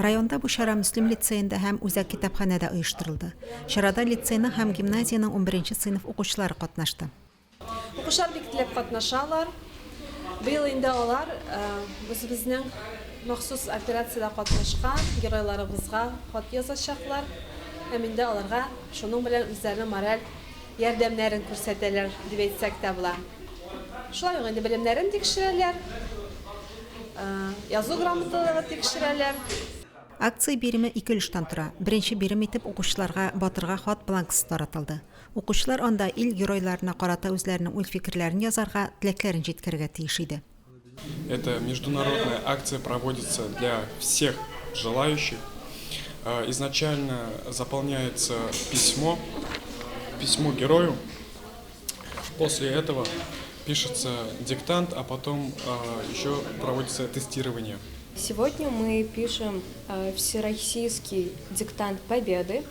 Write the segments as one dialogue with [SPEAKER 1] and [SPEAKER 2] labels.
[SPEAKER 1] Районда бу чара Мөслим лицеенда һәм үзәк китапханәдә оештырылды. Чарада лицейның һәм гимназиянең унберенче сыйныф укучылары катнашты.
[SPEAKER 2] Укучылар бик теләп катнашалар. Быел инде алар үзебезнең махсус операциядә катнашкан геройларыбызга хат язачаклар һәм инде аларга шуның белән үзләренең мораль ярдәмнәрен күрсәтәләр дип әйтсәк тә була. Шулай ук инде белемнәрен тикшерәләр, язу грамоталыгы тикшерәләр.
[SPEAKER 1] Акция биреме ике өлештән тора. Беренче бирем итеп укучыларга Батырга хат бланкысы таратылды. Укучылар анда ил геройларына карата үзләренең уй-фикерләрен язарга, теләкләрен җиткерергә тиеш иде.
[SPEAKER 3] Эта международная акция проводится для всех желающих. Изначально заполняется письмо, письмо герою. После этого пишется диктант, а потом еще проводится тестирование.
[SPEAKER 4] Сегодня мы пишем Всероссийский диктант Победы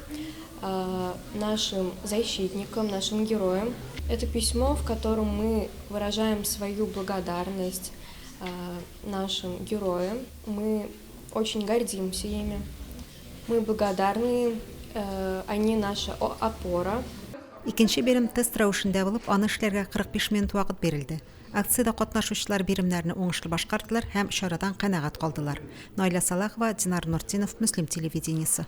[SPEAKER 4] нашим защитникам, нашим героям. Это письмо, в котором мы выражаем свою благодарность нашим героям. Мы очень гордимся ими. Мы благодарны им, они наша опора.
[SPEAKER 1] Икенче бирем тест рәвешендә булып, аны эшләргә 45 минут вакыт бирелде. Акциядә катнашучылар биремнәрне уңышлы башкардылар һәм чарадан канәгать калдылар. Наилә Сәлахова, Динар Нуртдинов, Мөслим телевидениесе.